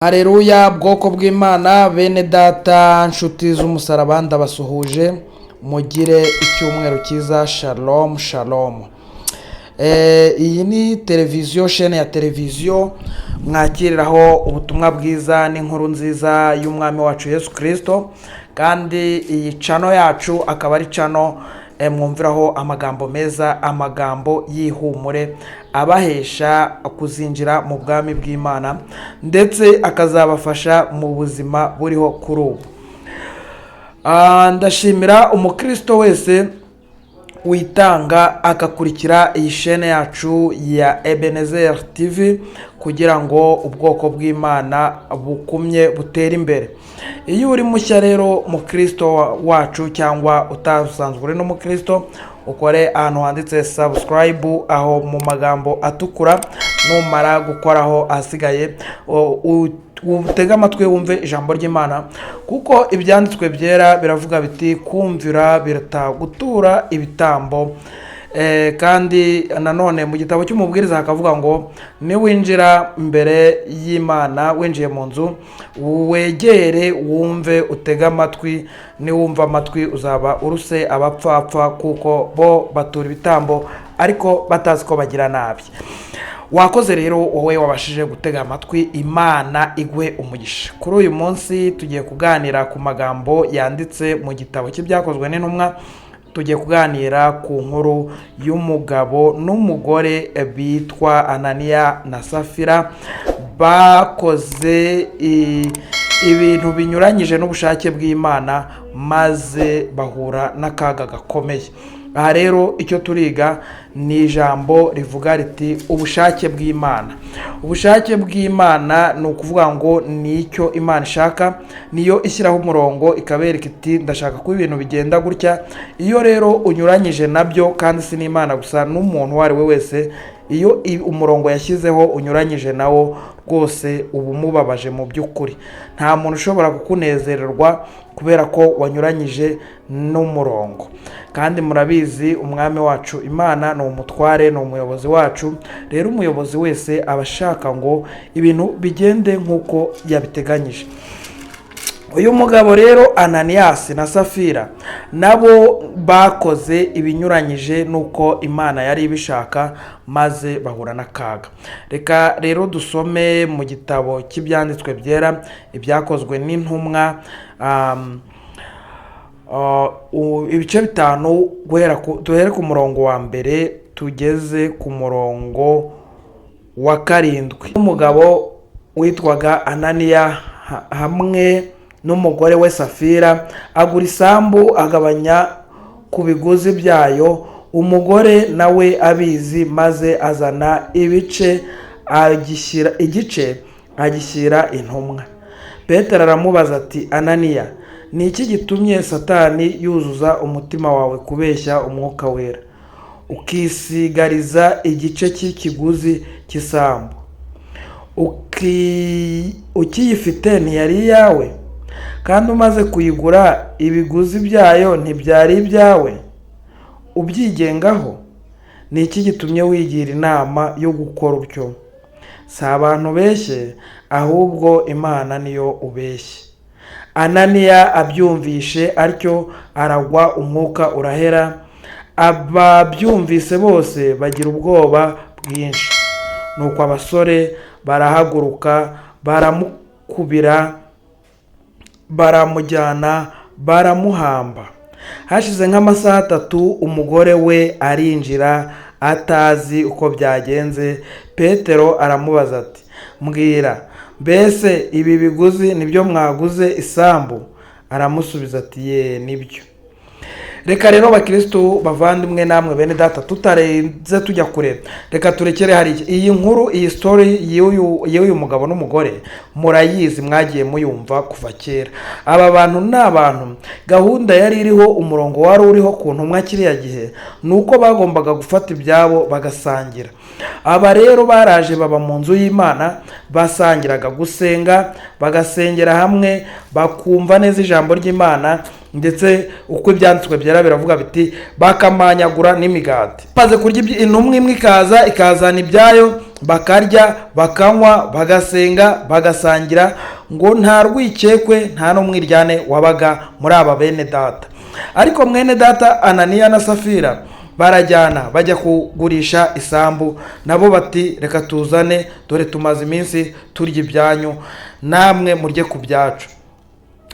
Hareruya, bwoko bw'Imana, bene data, nshuti z'umusaraba, ndabasuhuje, mugire icyumweru cyiza. Shalom shalom. Iyi ni televiziyo, shene ya televiziyo mwakiriraho ubutumwa bwiza n'inkuru nziza y'umwami wacu Yesu Kirisito. Kandi iyi channel yacu akaba ari channel mwumviraho amagambo meza, amagambo y'ihumure abahesha kuzinjira mu bwami bw'Imana, ndetse akazabafasha mu buzima buriho kuri ubu. Ndashimira umukristo wese witanga agakurikira iyi shene yacu ya Ebenezer TV kugira ngo ubwoko bw'Imana bukumye butere imbere. Iyo uri mushya rero, mukristo wacu, cyangwa utasanzwe uri n'umukristo, ukore ahantu handitse subscribe aho mu magambo atukura. Numara gukoraho, ahasigaye utege amatwi wumve ijambo ry'Imana, kuko ibyanditswe byera biravuga biti: "Kumvira biruta gutura ibitambo." Kandi nanone mu gitabo cy'Umubwiriza hakavuga ngo: "Niwinjira imbere y'Imana, winjiye mu nzu, wegere wumve, utege amatwi. Niwumva amatwi uzaba uruse abapfapfa, kuko bo batura ibitambo ariko batazi ko bagira nabi." Wakoze rero wowe wabashije gutega amatwi, Imana iguhe umugisha. Kuri uyu munsi tugiye kuganira ku magambo yanditse mu gitabo cy'Ibyakozwe n'Intumwa. Tugiye kuganira ku nkuru y'umugabo n'umugore bitwa Ananiya na Safira, bakoze ibintu binyuranyije n'ubushake bw'Imana, maze bahura n'akaga gakomeye. Aha rero icyo turiga ni ijambo rivuga riti: "Ubushake bw'Imana." Ubushake bw'Imana ni ukuvuga ngo ni icyo Imana ishaka. Niyo ishyiraho umurongo, ikabereka iti: "Ndashaka ko ibintu bigenda gutya." Iyo rero unyuranyije nabyo, kandi si n'Imana gusa, n'umuntu uwo ari we wese, iyo umurongo yashyizeho unyuranyije nawo, rwose uba umubabaje. Mu by'ukuri nta muntu ushobora kukunezererwa kubera ko wanyuranyije n'umurongo. Kandi murabizi, umwami wacu Imana ni umutware, ni umuyobozi wacu. Rero umuyobozi wese aba ashaka ngo ibintu bigende nk'uko yabiteganyije. Uyu mugabo rero Ananiyasi na Safira nabo bakoze ibinyuranyije n'uko Imana yari ibishaka, maze bahura n'akaga. Reka rero dusome mu gitabo cy'ibyanditswe byera, Ibyakozwe n'Intumwa, ibice 5, duhere ku murongo wa mbere tugeze ku murongo wa 7. Umugabo witwaga Ananiya hamwe n'umugore we Safira agura isambu, agabanya ku biguzi byayo, umugore nawe abizi, maze azana ibice agishyira igice agishyira intumwa. Petero aramubaza ati: "Ananiya, ni iki gitumye Satani yuzuza umutima wawe kubeshya Umwuka Wera, ukisigariza igice cy'ikiguzi cy'isambu? Ukiyifite ntiyari iyawe? Kandi umaze kuyigura, ibiguzi byayo ntibyari ibyawe ubyigengaho? Ni iki gitumye wigira inama yo gukora utyo? Si abantu ubeshye, ahubwo Imana niyo ubeshye." Ananiya abyumvishe atyo aragwa, umwuka urahera. Ababyumvise bose bagira ubwoba bwinshi. Nuko abasore barahaguruka, baramukubira, baramujyana, baramuhamba. Hashize nk'amasaha 3, umugore we arinjira atazi uko byagenze. Petero aramubaza ati: "Mbwira, mbese ibi biguzi nibyo mwaguze isambu?" Aramusubiza ati: "Ye, nibyo." Reka rero, bakirisitu bavandimwe namwe bene data, tutarenze tujya kure, reka turekere hariya. Iyi nkuru, iyi story y'uyu mugabo n'umugore, murayizi, mwagiye muyumva kuva kera. Aba bantu ni abantu, gahunda yari iriho, umurongo wari uriho ku ntumwa kiriya gihe, ni uko bagombaga gufata ibyabo bagasangira. Aba rero baraje baba mu nzu y'Imana, basangiraga gusenga, bagasengera hamwe, bakumva neza ijambo ry'Imana, ndetse uko ibyanditswe byera biravuga biti: "Bakamanyagura n'imigati." Maze kurya, intumwa imwe ikaza ikazana ibyayo. Bakarya, bakanywa, bagasenga, bagasangira, ngo nta rwikekwe, nta n'umwiryane wabaga muri aba bene data. Ariko mwene data Ananiya na Safira barajyana, bajya kugurisha isambu. Nabo bati: "Reka tuzane, dore tumaze iminsi turya ibyanyu, namwe murye ku byacu."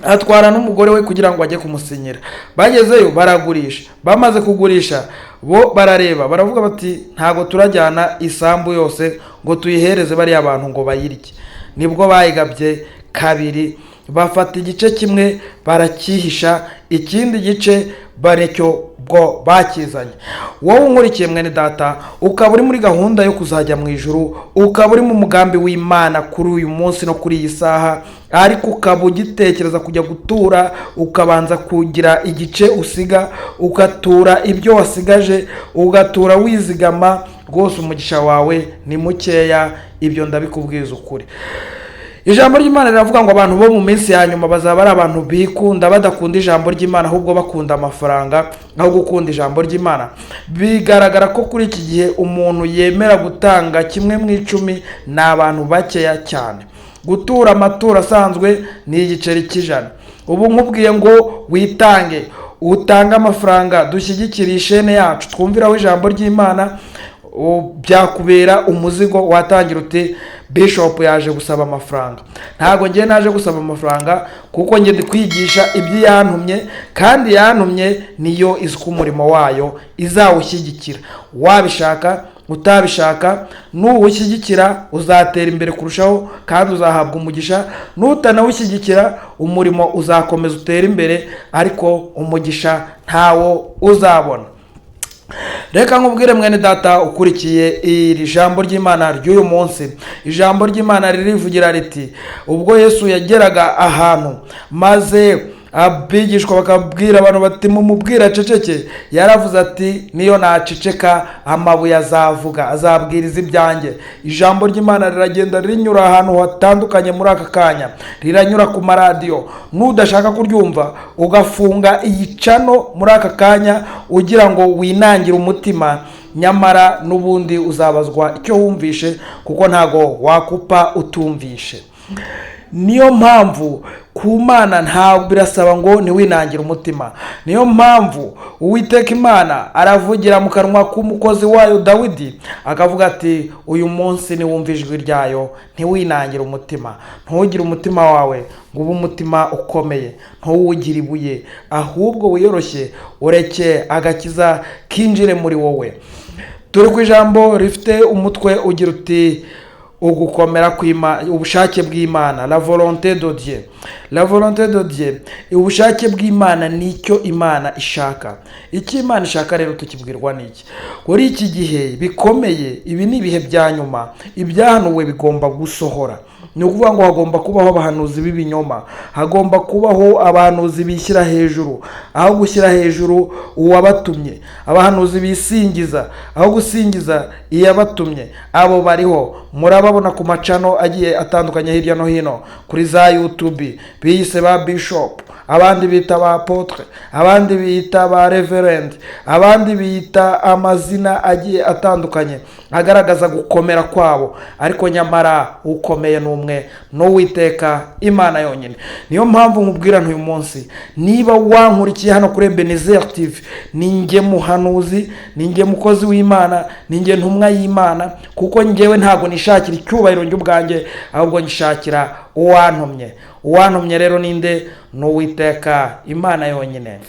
Atwara n'umugore we kugira ngo ajye kumusinyira. Bagezeyo baragurisha. Bamaze kugurisha, bo barareba, baravuga bati: "Ntabwo turajyana isambu yose ngo tuyihereze bariya bantu ngo bayirye." Nibwo bayigabye kabiri, bafata igice kimwe baracyihisha, ikindi gice barecyo bwo bakizanye. Wowe unkurikiye, mwene data, ukaba uri muri gahunda yo kuzajya mu ijuru, ukaba uri mu mugambi w'Imana kuri uyu munsi no kuri iyi saha, ariko ukaba ugitekereza kujya gutura, ukabanza kugira igice usiga, ugatura ibyo wasigaje, ugatura wizigama, rwose umugisha wawe ni mukeya. Ibyo ndabikubwiza ukuri. Ijambo ry'Imana riravuga ngo abantu bo mu minsi ya nyuma bazaba ari abantu bikunda, badakunda ijambo ry'Imana, ahubwo bakunda amafaranga aho gukunda ijambo ry'Imana. Bigaragara ko kuri iki gihe umuntu yemera gutanga kimwe mu icumi ni abantu bakeya cyane. Gutura amaturo asanzwe ni igiceri cy'ijana. Ubu nkubwiye ngo witange, utange amafaranga dushyigikire ishene yacu, twumviraho ijambo ry'Imana, byakubera umuzigo. Watangira uti: "Bishop yaje gusaba amafaranga." Ntabwo ngiye naje gusaba amafaranga, kuko njye ndi kwigisha ibyo yantumye, kandi yantumye niyo izi ko umurimo wayo izawushyigikira, wabishaka utabishaka. Nuwushyigikira uzatera imbere kurushaho kandi uzahabwa umugisha. Nutanawushyigikira, umurimo uzakomeza utere imbere, ariko umugisha ntawo uzabona. Reka nkubwire, mwene data ukurikiye iri jambo ry'Imana ry'uyu munsi, ijambo ry'Imana ririvugira riti: ubwo Yesu yageraga ahantu maze abigishwa bakabwira abantu bati: "Mumubwire aceceke," yaravuze ati: "Niyo naceceka, amabuye azavuga, azabwiriza ibyanjye." Ijambo ry'Imana riragenda rinyura ahantu hatandukanye. Muri aka kanya riranyura ku maradiyo. Nudashaka kuryumva, ugafunga iyi channel muri aka kanya ugira ngo winangire umutima, nyamara n'ubundi uzabazwa icyo wumvishe, kuko ntago wakupa utumvishe. Niyo mpamvu ku Mana ntabwo birasaba ngo ntiwinangire umutima. Niyo mpamvu Uwiteka Imana aravugira mu kanwa k'umukozi wayo Dawidi, akavuga ati: "Uyu munsi niwumva ijwi ryayo, ntiwinangire umutima." Ntugire umutima wawe ngo ube umutima ukomeye, ntuwugire ibuye, ahubwo wiyoroshye, ureke agakiza kinjire muri wowe. Turi ku ijambo rifite umutwe ugira uti: ugukomera kw'Imana, ubushake bw'Imana, la volonté de Dieu. La volonté de Dieu, ubushake bw'Imana, ni icyo Imana ishaka. Icyo Imana ishaka rero tukibwirwa n'iki? Kuri iki gihe bikomeye, ibi ni ibihe bya nyuma, ibyahanuwe bigomba gusohora. Ni ukuvuga ngo hagomba kubaho abahanuzi b'ibinyoma, hagomba kubaho abahanuzi bishyira hejuru aho gushyira hejuru uwabatumye, abahanuzi bisingiza aho gusingiza iyabatumye. Abo bariho, murababona ku ma channel agiye atandukanye hirya no hino kuri za YouTube, biyise ba bishop, abandi bita ba apôtre, abandi bita ba reverend, abandi bita amazina agiye atandukanye agaragaza gukomera kwabo. Ariko nyamara ukomeye ni umwe, n'Uwiteka Imana yonyine. Niyo mpamvu nkubwira uyu munsi, niba wankurikiye hano kuri Ebenezer TV, ni njye muhanuzi, ni njye mukozi w'Imana, ni njye ntumwa y'Imana, kuko njyewe ntabwo nishakira icyubahiro njye ubwanjye, ahubwo nishakira uwantumye. Uwantumye rero ninde? Ni Uwiteka Imana yonyine.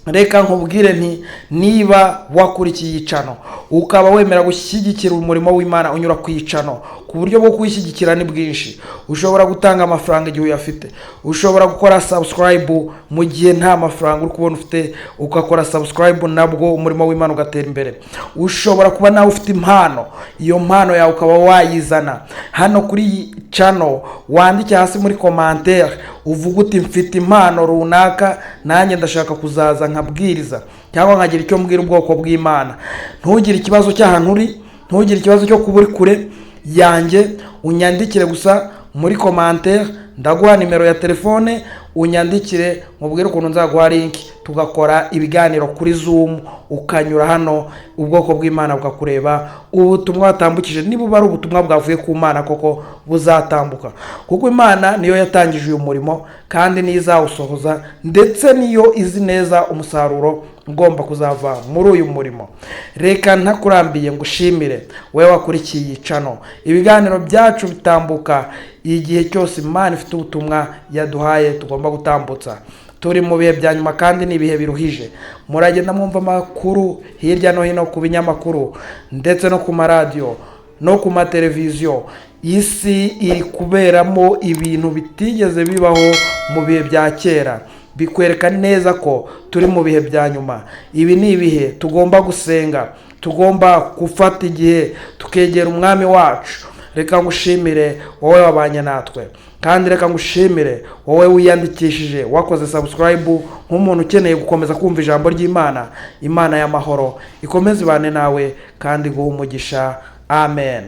Reka nkubwire nti: niba wakurikiye iyi channel, ukaba wemera gushyigikira umurimo w'Imana unyura ku iyi channel, ku buryo bwo kuwishyigikira ni bwinshi. Ushobora gutanga amafaranga igihe uyafite, ushobora gukora subscribe mu gihe nta mafaranga uri kubona ufite, ugakora subscribe nabwo umurimo w'Imana ugatera imbere. Ushobora kuba nawe ufite impano, iyo mpano yawe ukaba wayizana hano kuri iyi channel. Wandike hasi muri commentaire, uvuga uti: "Mfite impano runaka, nanjye ndashaka kuzaza nkabwiriza cyangwa nkagira icyo mbwira ubwoko bw'Imana." Ntugire ikibazo cy'ahantu uri, ntugire ikibazo cyo kuba uri kure yanjye. Unyandikire gusa muri commentaire, ndaguha nimero ya telefone. Unyandikire, mubwire ukuntu nzaguha link. tugakora ibiganiro kuri Zoom, ukanyura hano ubwoko bw'Imana bukakureba. Ubutumwa watambukije, niba uba ari ubutumwa bwavuye ku Mana koko, buzatambuka, kuko Imana niyo yatangije uyu murimo kandi niyo izawusohoza, ndetse niyo izi neza umusaruro ugomba kuzava muri uyu murimo. Reka ntakurambiye ngushimire wowe wakurikiye iyi channel. Ibiganiro byacu bitambuka igihe cyose Imana ifite ubutumwa yaduhaye tugomba gutambutsa. Turi mu bihe bya nyuma kandi ni ibihe biruhije. Muragenda mwumva amakuru hirya no hino ku binyamakuru ndetse no ku maradiyo no ku mateleviziyo. Isi iri kuberamo ibintu bitigeze bibaho mu bihe bya kera, bikwereka neza ko turi mu bihe bya nyuma. Ibi ni ibihe tugomba gusenga, tugomba gufata igihe tukegera Umwami wacu. Reka ngushimire wowe wabanye natwe, kandi reka ngushimire wowe wiyandikishije, wakoze subscribe nk'umuntu ukeneye gukomeza kumva ijambo ry'Imana. Imana y'amahoro ikomeze ibane nawe kandi iguhe umugisha. Amen.